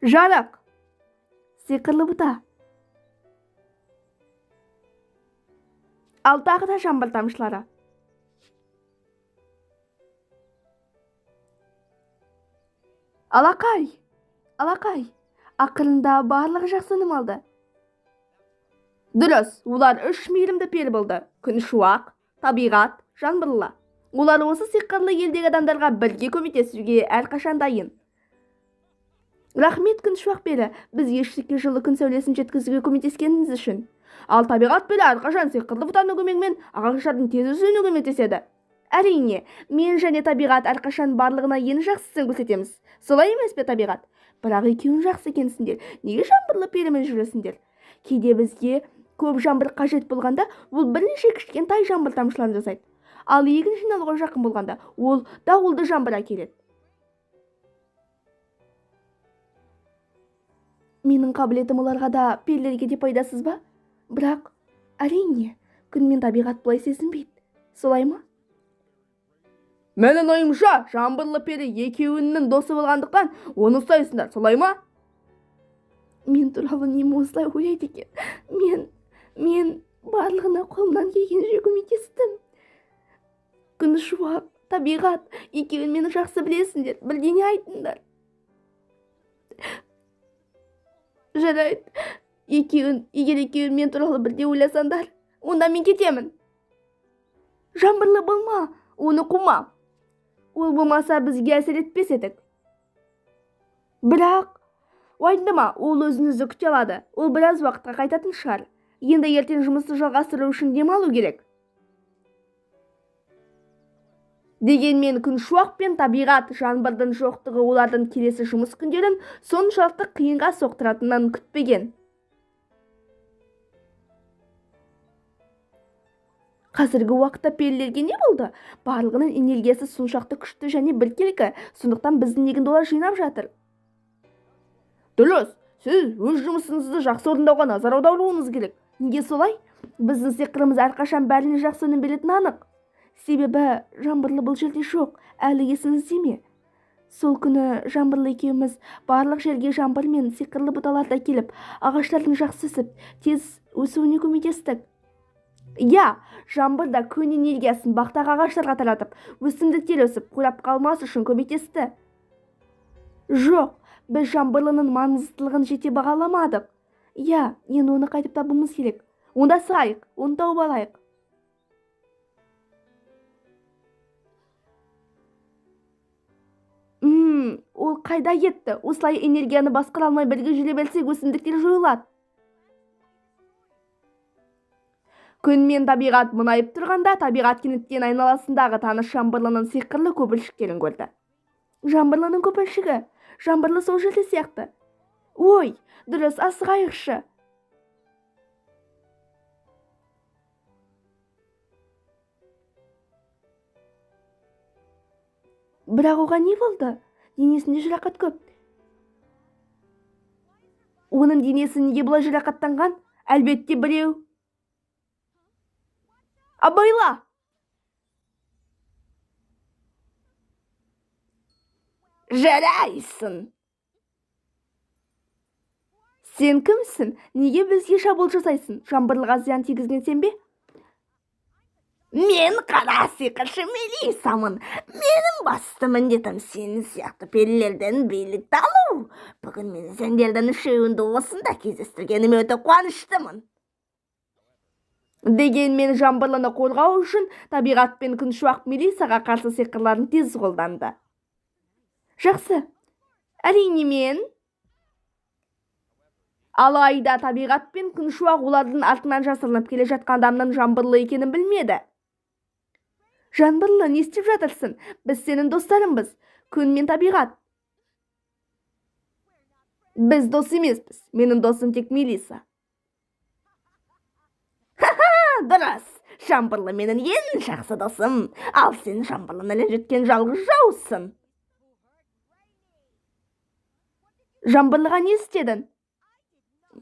Жарық. Сиқырлы бұта. Ал тағы да жаңбыр тамшылары. Алақай, алақай, ақырында барлығы жақсы өнім алды. Дұрыс, олар үш мейірімді пері болды. Күн шуақ, табиғат, жаңбырлы. Олар осы сиқырлы елдегі адамдарға бірге көмектесуге әрқашан дайын. Рахмет, күн шуақ пері, бізге шіркей жылы күн сәулесін жеткізуге көмектескеніңіз үшін. Ал табиғат пері әрқашан сиқырлы бұтаның көмегімен ағаштардың тез өсуіне көмектеседі. Әрине, мен және табиғат әрқашан барлығына ең жақсысын көрсетеміз. Солай емес пе, табиғат? Бірақ екеуің жақсы екенсіңдер. Неге жаңбырлы перімен жүресіңдер? Кейде бізге көп жаңбыр қажет болғанда, ол бірнеше кішкентай жаңбыр тамшыларын жасайды. Ал егін жиналуға жақын болғанда, ол дауылды жаңбыр әкеледі. Менің қабілетім оларға да, перілерге де пайдасыз ба? Бірақ, әрине, күн мен табиғат бұлай сезінбейді. Солай ма? Менің ойымша, жаңбырлы пері екеуінің досы болғандықтан, оны ұстайсыңдар, солай ма? Мен туралы неме осылай ойлайды екен? Мен барлығына қолымнан келгенше көмектестім. Күн шуақ, табиғат, екеуін мені жақсы білесіңдер, бірдеңе айтыңдар. Жарайды, егер екеуін мен туралы бірдей ойласаңдар, онда мен кетемін. Жаңбырлы болма, оны қума. Ол болмаса бізге әсер етпес едік. Бірақ, уайымдама, ол өзін өзі күте алады. Ол біраз уақытқа қайтатын шығар. Енді ертең жұмысты жалғастыру үшін демалу керек. Дегенмен күн шуақ пен табиғат жаңбырдың жоқтығы олардың келесі жұмыс күндерін соншалықты қиынға соқтыратынын күтпеген. Қазіргі уақытта перілерге не болды? Барлығының энергиясы соншалықты күшті және біркелкі, сондықтан біздің егінді олар жинап жатыр. Дұрыс, сіз өз жұмысыңызды жақсы орындауға назар аударуыңыз керек. Неге солай? Біздің сиқырымыз әрқашан бәріне жақсы өнім беретіні анық. Себебі жаңбырлы бұл жерде жоқ, әлі есіңізде ме? Сол күні жаңбырлы екеуміз барлық жерге жаңбыр мен сиқырлы бұталарды әкеліп, ағаштардың жақсы өсіп, тез өсуіне көмектестік. Иә, жаңбыр да күн энергиясын бақтағы ағаштарға таратып, өсімдіктер өсіп, қурап қалмас үшін көмектесті. Жоқ, біз жаңбырлының маңыздылығын жете бағаламадық. Иә, енді оны қайтып табуымыз керек. Онда сұрайық, оны тауып алайық. Ол қайда кетті? Осылай энергияны басқара алмай бірге жүре берсек, өсімдіктер жойылады. Күн мен табиғат мұңайып тұрғанда, табиғат кенеттен айналасындағы таныс жаңбырлының сиқырлы көпіршіктерін көрді. Жаңбырлының көпіршігі, жаңбырлы сол жерде сияқты. Ой, дұрыс, асығайықшы. Бірақ оған не болды? Денесінде жарақат көп. Оның денесі неге бұлай жарақаттанған? Әлбетте біреу. Абайла! Жарайсың! Сен кімсің? Неге бізге шабуыл жасайсың? Жаңбырлыға зиян тигізген сен бе? Мен қара сиқыршы Мелисамын. Менің басты міндетім сен сияқты перілерден билікті алу. Бүгін мен сендердің үшеуіңді осында кездестіргеніме өте қуаныштымын. Дегенмен жаңбырлыны қорғау үшін табиғат пен күн шуақ Мелисаға қарсы сиқырларын тез қолданды. Жақсы, әрине мен. Алайда табиғат пен күн шуақ олардың артынан жасырынып келе жатқан адамның жаңбырлы екенін білмеді. Жаңбырлы, не істеп жатырсың? Біз сенің достарыңбыз. Күн мен табиғат. Біз дос емеспіз. Менің досым тек Мелиса. Ха-ха, дұрыс. Жаңбырлы менің ең жақсы досым. Ал сен жаңбырлыны ренжіткен жалғыз жаусың. Жаңбырлыға не істедің?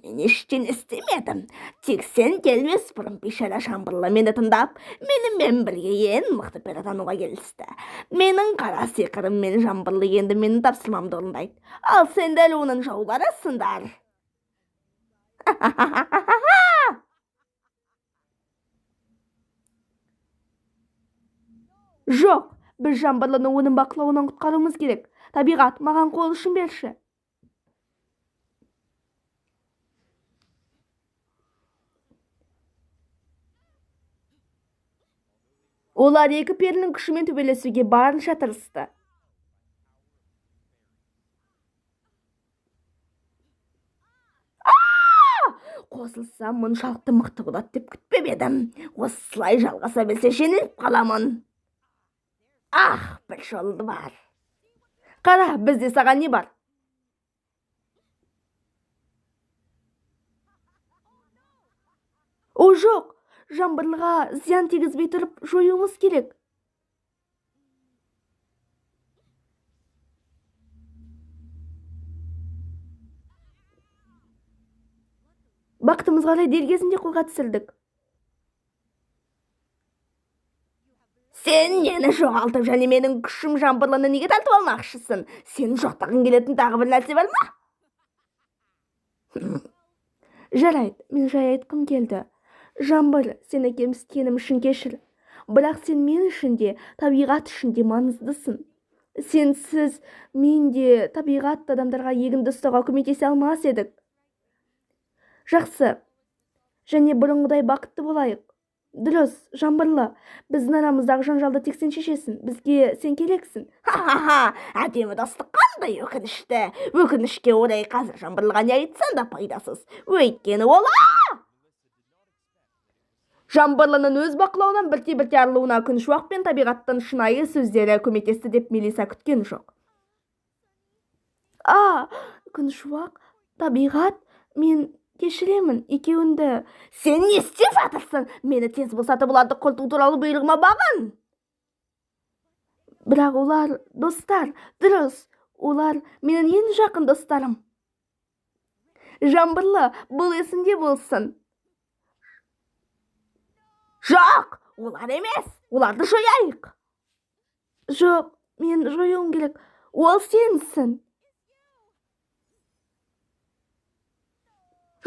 Мен ештеңе істемедім. Тек сен келмес бұрын бейшара Жаңбырлы мені тыңдап, менімен бірге ең мықты пері атануға келісті. Менің қара сиқырым мен Жаңбырлы енді менің тапсырмамды орындайды. Ал сендер оның жауларысыңдар. Жоқ, біз Жаңбырлыны оның бақылауынан құтқаруымыз керек. Табиғат, маған қол ұшын берші. Олар екі перінің күшімен төбелесуге барынша тырысты. Қосылсам мұншалықты мықты болады деп күтпеп едім. Осылай жалғаса берсе жеңіліп қаламын. Ах, бір жолы бар. Қара, бізде саған не бар? О жоқ, Жаңбырлыға зиян тигізбей тұрып жоюымыз керек. Бақытымызға орай дер кезінде қолға түсірдік. Сен мені жоғалтып және менің күшім Жаңбырлыны неге тартып алмақшысың? Сен жоқтағың келетін тағы бір нәрсе бар ма? Жарайды, мен жай айтқым келді. Жаңбыр, сені кемсіткенім үшін кешір. Бірақ сен мен үшін де, табиғат үшін де маңыздысың. Сенсіз мен де, табиғат та адамдарға егінді ұстауға көмектесе алмас едік. Жақсы. Және бұрынғыдай бақытты болайық. Дұрыс, Жаңбырлы, біздің арамыздағы жанжалды тек сен шешесің. Бізге сен керексің. Ха-ха-ха, әдемі достық қандай өкінішті. Өкінішке орай қазір Жаңбырлыға не айтсаң да пайдасыз. Өйткені ол Жаңбырлының өз бақылауынан бірте-бірте арылуына Күншуақ пен табиғаттың шынайы сөздері көмектесті деп Мелиса күткен жоқ. А, Күншуақ, табиғат, мен кешіремін екеуіңді. Сен не істеп жатырсың? Мені тез босатып, оларды құрту туралы бұйрығыма бағын. Бірақ олар достар, дұрыс, олар менің ең жақын достарым. Жаңбырлы, бұл есіңде болсын. Жоқ, олар емес, оларды жояйық. Жоқ, мен жоюым керек. Ол сенсің.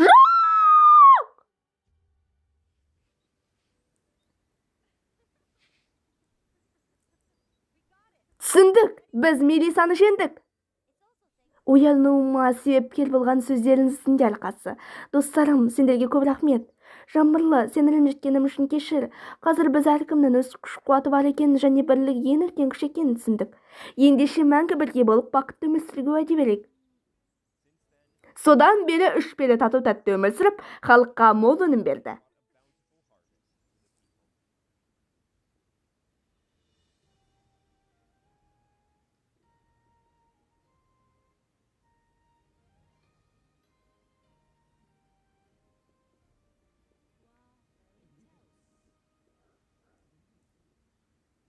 Жоқ! Түсіндік, біз Мелисаны жеңдік. Оянуыма себепкер болған сөздеріңіздің де арқасы. Достарым, сендерге көп рахмет. Жаңбырлы, сені ренжіткенім үшін кешір. Қазір біз әркімнің өз күш-қуаты бар екенін және бірлік ең үлкен күш екенін түсіндік. Ендеше мәңгі бірге болып бақытты өмір сүруге уәде берейік. Содан бері үш пері тату-тәтті өмір сүріп, халыққа мол өнім берді.